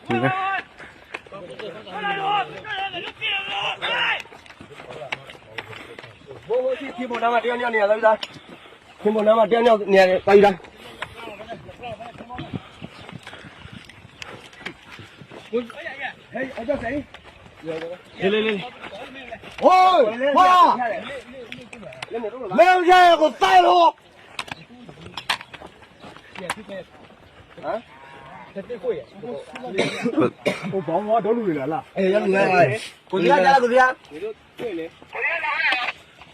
ထံဘိနါမတၢ်န့ၣ် ထံဘိနါမတၢ်န့ၣ် တၢ်ယူၤတၢ် မ့ၢ်ယဲၢ်ကသၢလီၤ အိၣ်ဘၣ်မ့ၢ်ဒီလူၤလၢ်လၢ်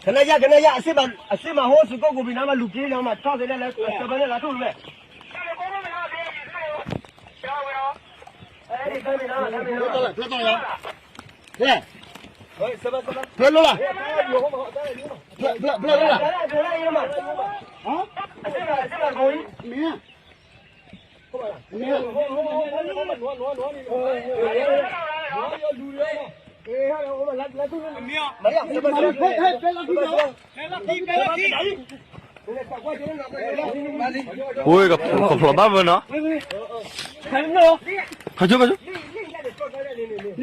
ကနယါ ကနယါ အစ့မၤဟိစ့ၢ်ကီး ကိးပံၤနါမး လူၤက့ၤလီၤ မၤထီၣ်သ့ဒၣ်လၢ ကဘၣ်န့ၣ်လၢထူၣ်ဝဲ ဖျဲလီၤ ဖျဲလီၤ ဖျဲလီၤ ဖျဲလီၤ မ့ၢ် အိၣ် ကဖျိးဘၣ်ဝဲနီၤ ခါဆိခါဆိ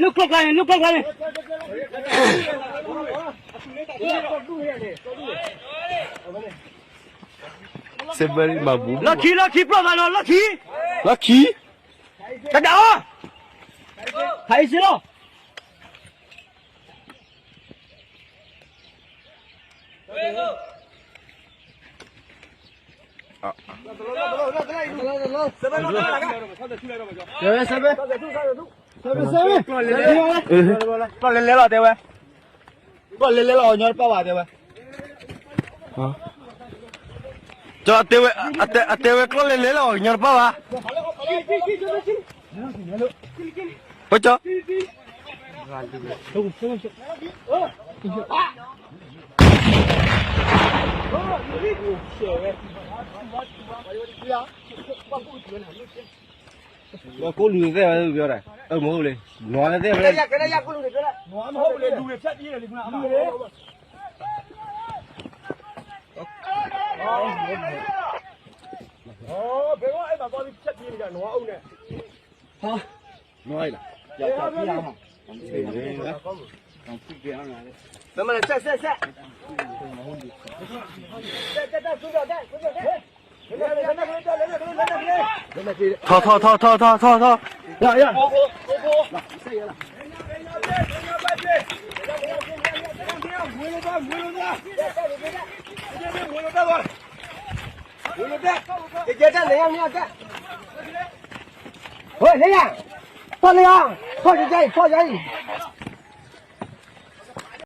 လုၢ်ကျိၣ်ကျါန့ၣ် လုၢ်ကျိၣ်ကျါန့ၣ် စ့ဘၢၣ်မၤဘူ လီၢ်ခံ လီၢ်ခံ ပျီၢ်သးနီၤ လီၢ်ခံ လီၢ်ခံ တဒၣ်အီၤ ဟးအံၤစ့လီၤ တဲဝဲ တဲဝဲ ပျီၢ်လဲၤလဲၤလီၤ တဲဝဲ ပျီၢ်လဲၤလဲၤလီၤ ညီတပၣ်ဘၣ် တဲဝဲ တဲဝဲ အတဲဝဲ ပျီၢ်လဲၤလဲၤလီၤ ညီတပၣ်ဘၣ် ပက ကိၣ်လူၤသ့ၣ်ဝဲ ပြောတာ တမဟုတ်လေ နွားသ့ၣ်ဝဲ နွားအံၤလီၤ မမဆက်ဆက်ဆက် ထီၣ်ထီၣ်ထီၣ်ထီၣ်ထီၣ်ထီၣ်ထီၣ် ယၤယၤ ဝဲလၢယၤ ထီၣ်လၢယၤ ထီၣ်ယၤအံၤ